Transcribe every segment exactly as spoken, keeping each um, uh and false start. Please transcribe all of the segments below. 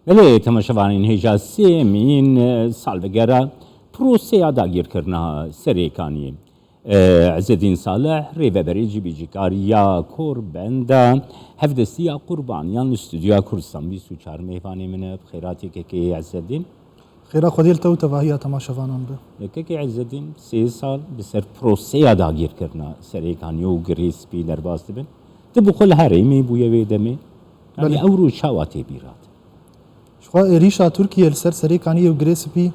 Belê, temaşevanên hêja sêmîn, e, salvegera proseya dagirkirina Serêkaniyê. E, Îzzedîn Salih, rêveberê cîbicîkariya Korbenda Hevdestiya Qurbaniyan li Stûdyoya Kurdistan bîst û çar mêvanê min e. Bi xêratê kekê Îzzedîn. Xêra Xwedê li te û tevahiya temaşevanan be. Kekê Îzzedîn, sê sal bi ser proseya dagirkirina Serêkaniyê û Girê Spî derbas dibin. Tu bi xwe li herêmê bûye wê demê. Yanî Belê. Ewro çawa tê bîra te? Ji xwe êrîşa Tirkiyê li ser Serêkaniyê û Girê Spî,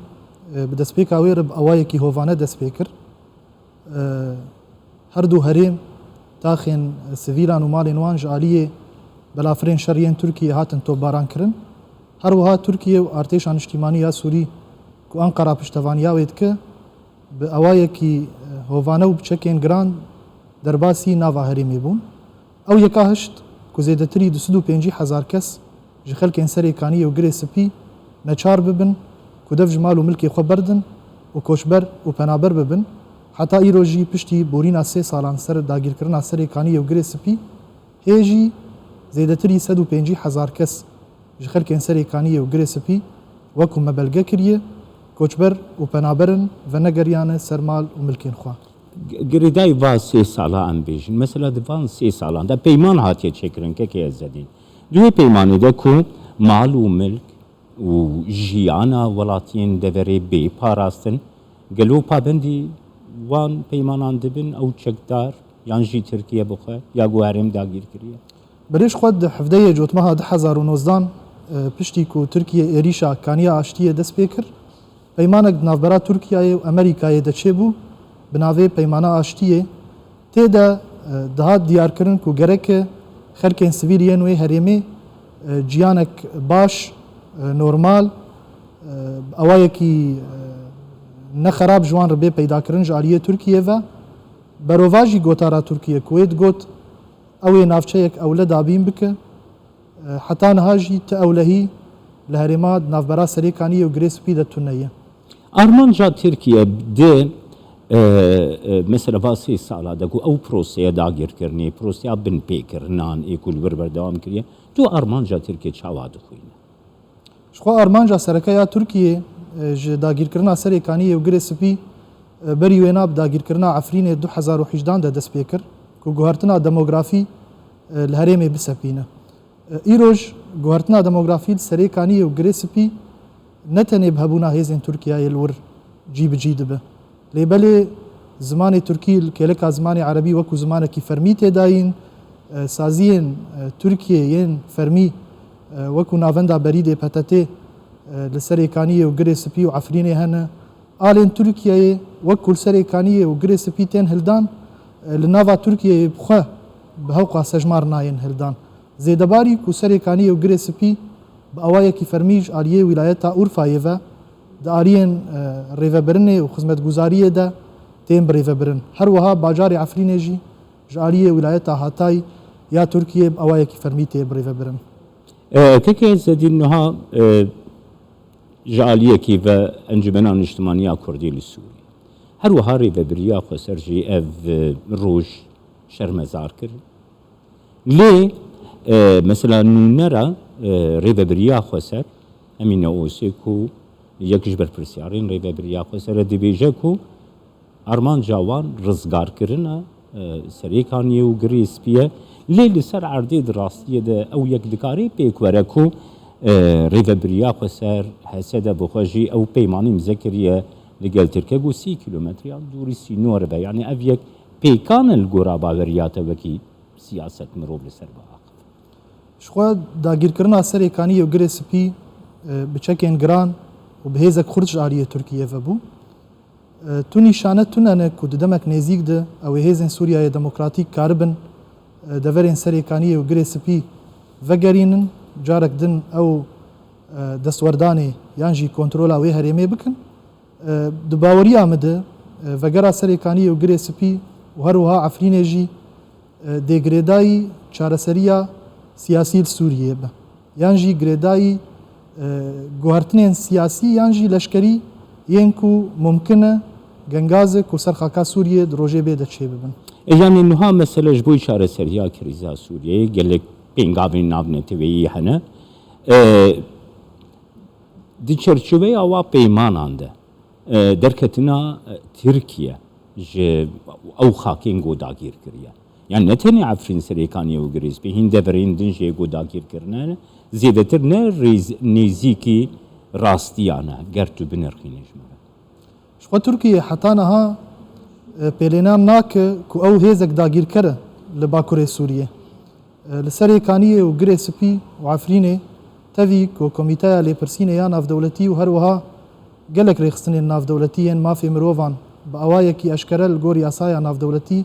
e, bi destpêka wê re bi awayekî hovane dest pê kir. E, her du herêm taxên sivîlan û malên wan ji aliyê belafirên şer yên Tirkiyê hatin topbaran kirin. Her wiha Tirkiye û Artêşa Niştîmanî ya Sûrî ku Ankara piştevaniya wê dike, bi awayekî, e, hovane û bi çekên giran derbasî nava herêmê bûn. Ew yeka hişt ku zêdetirî du sed û pêncî hezar kes ji xelkên Serêkaniyê û Girê Spî neçar bibin ku dev ji mal û milkê xwe berdin û koçber û penaber bibin, heta îro jî piştî borîna sê salan ser dagirkirina Serêkaniyê û Girê Spî, hê jî zêdetirî sed û pêncî hezar kes ji xelkên Serêkaniyê û Girê Spî, wekû me belge kiriye, koçber û penaber in, venegeriyane ser mal û milkên xwe. G-, girêdayî va sê sala em bêjin. Mesela di van sê salan de peyman hatiye çêkirin, kekê Îzzedîn. Di wê peymanê de ku mal û milk û jiyana welatiyên deverê bê parastin, gelo pabendî wan peymanan dibin ew çekdar yan jî Tirkiye bi xwe ya ku herêm dagîr kiriye? Belê, ji xwe di hevdeyê Cotmeha du hezar û nozdan, e, piştî ku Tirkiye êrîşa Kaniya Aştiyê dest pê kir, peymanek di navbera Tirkiyeyê û Amerîkayê de çêbû, bi navê Peymana Aştiyê. Tê de, e, dihat diyarkirin ku gereke xelkên sivîl yên wê herêmê, e, ciyanek baş, e, normal, e, awayekî, e, ne xerab ji wan re bê peydakirin ji aliyê Tirkiyê ve. Berovajî gotara Tirkiye ku wê digot, ew ê navçeyek ewle dabîn bike. E, heta niha jî ti ewlehî li herêma di navbera Serêkaniyê û Girê Spî de tune ye. Armanca Tirkiye di, e, e, mesela va sê sala de ku ew proseye dagirkirinê, proseya binpêkirinan ê ku li wir berdewam kiriye, tu armanca Tirkiye çawa dixwîne? Ji xwe armanca sereke ya Tirkiyê, e, ji dagirkirina Serêkaniyê û Girê Spî, e, berî wêna bi dagirkirina Efrînê du hezar û hejdan de dest pê kir ku guhertina demografî, e, li herêmê bisepîne. E, îroj guhertina demografî li Serêkaniyê û Girê Spî ne tenê bi hebûna hêzên Tirkiyeyê li wir cî bi cî dibe. Lê belê zimanê Tirkî li kêleka zimanê Erebî wekû zimanekî fermî tê dayîn, e, saziyên, e, Tirkiyê yên fermî, e, wekû Navenda Berîdê, P T T, e, li Serêkaniyê û Girê Spî û Efrînê hene. Alên Tirkiyeyê wek ku li Serêkaniyê û Girê Spî tên hildan, e, li nava Tirkiyeyê bi xwe bi hewqa sejmar nayên hildan. Zêdebarî ku Serêkaniyê û Girê Spî bi awayekî fermî ji aliyê wîlayeta Urfayê ve di aliyên, e, rêvebirinê û xizmetguzariyê de tên birêvebirin. Her wiha bajarê Efrînê jî ji aliyê wîlayeta Hatay ya Tirkiyê bi awayekî fermî tê birêvebirin. E, kekê Îzzedîn, niha, e, ji aliyekî ve Encûmena Niştimanî ya Kurdî li Sûriyê, her wiha rêvebiriya xweser jî ev, e, roj şermezar kir. Lê, e, mesela nûnera, e, rêvebiriya xweser, Emîne Osê ku yek ji berpirsiyarên rêvebiriya xweser e, dibêje ku armanca wan rizgarkirina, e, Serêkaniyê û Girê Spî ye. Lê li ser erdê di rastiyê de ew yek dikare pêk were ku, e, rêvebiriya xweser, H S D bi xwe jî ew peymanî imze kiriye li gel Tirkiye ku sî kîlometreyan dûrî sînor be. Yanî ev yek pêkan e li gora baweriya te wekî siyaset mirov li ser biaxive. Ji xwe dagirkirina Serêkaniyê û Girê Spî, e, bi çekên giran û bi hêzek xurt ji aliyê Tirkiyê ve bû. E, tu nîşane tune ne ku di demek nêzîk de ew ê hêzên Sûriyeyê Demokratîk karibin, e, deverên Serêkaniyê û Girê Spî vegerînin, carek din ew, e, destwerdanê yan jî kontrola wê herêmê bikin. E, di baweriya min de, e, vegera Serêkaniyê û Girê Spî û her wiha Efrînê jî, e, dê girêdayî çareseriya siyasî li Sûriyê be, yan jî girêdayî, e, guhertinên siyasî yan jî leşkerî yên ku mumkin e gengazê ku ser xaka Sûriyê di rojê bê de çêbibin. E, yanî niha mesele ji bo çareseriya krîza Sûriyeyê gelek pêngavên navneteweyî hene. E, Di çerçeveya wa peymanan de, e, derketina, e, Tirkiye ji ew xakên ku dagîr kiriye. Yani ne tenê Efrîn, Serêkaniyê û Girê Spî, hîn deverên din jê ku dagîr kirine, zêdetir ne rêz-, nêzîkî rastiya ne, ger tu binirxînî ji me re. Ji xwe Tirkiye heta niha, e, pêlênan nake ku ew hêzek dagîrker e li Bakurê Sûriyê. E, li Serêkaniyê û Girê Spî û Efrînê tevî ku Komîteya Lêpirsînê ya Navdewletî û her wiha gelek rêxistinên navdewletî yên mafê mirovan bi awayekî eşkere li gor yasaya navdewletî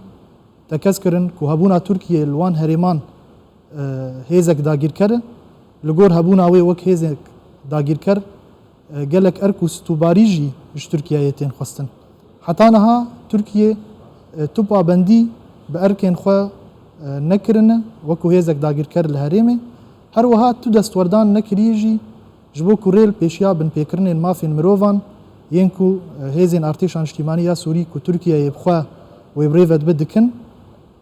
tekez kirin ku hebûna Tirkiyê li wan herêman, e, hêzek dagîrker e. Li gor hebûna wê wek hêzek dagîrker, e, gelek erk û stûbarî jî ji Tirkiyeyê tên xwestin. Heta niha Tirkiye, e, tu pabendî bi erkên xwe, e, nekirine wekû hêzek dagîrker li herêmê. Her wiha tu destwerdan nekiriye jî ji bo ku rê li pêşiya binpêkirinên mafên mirovan yên ku, e, hêzên artêşa niştîmanî ya Sûrî ku Tirkiyeyê bi xwe wê bi rê ve dibe dikin,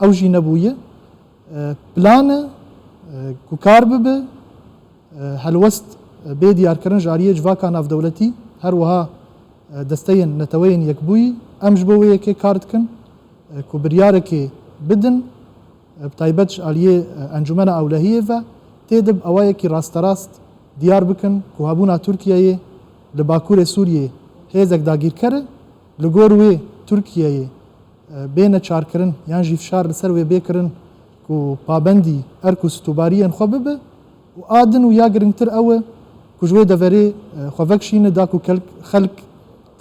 ew jî nebûye. E, plan e, e, ku kar bibe, e, helwest, e, bê diyarkirin ji aliyê civaka navdewletî, her wiha, e, desteyên Neteweyên Yekbûyî. Em ji bo wê yekê kar dikin, e, ku biryarekê bidin, e, bi taybet ji aliyê, e, Encûmena Ewlehiyê ve tê de bi awayekî rasterast diyar bikin ku hebûna Tirkiyeyê li Bakurê Sûriyê hêzek dagîrker e, li gor wê Tirkiyeyê, e, bê neçarkirin yan jî fişar li ser wê bê kirin ku pabendî erk û stûbariyên xwe bibe û a din û ya girîngtir ew e ku ji wê deverê, e, xwe vekişîne da ku kelk-, xelk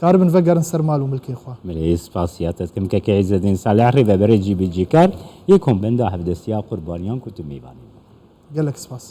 karibin vegerin ser mal û milkê xwe. Milê spasiya te dikim kekê Îzzedîn Salih, rêveberê cîbicîkar yê Kombenda Hevdestiya Qurbaniyan ku tu mêvanê bû. Gelek spas.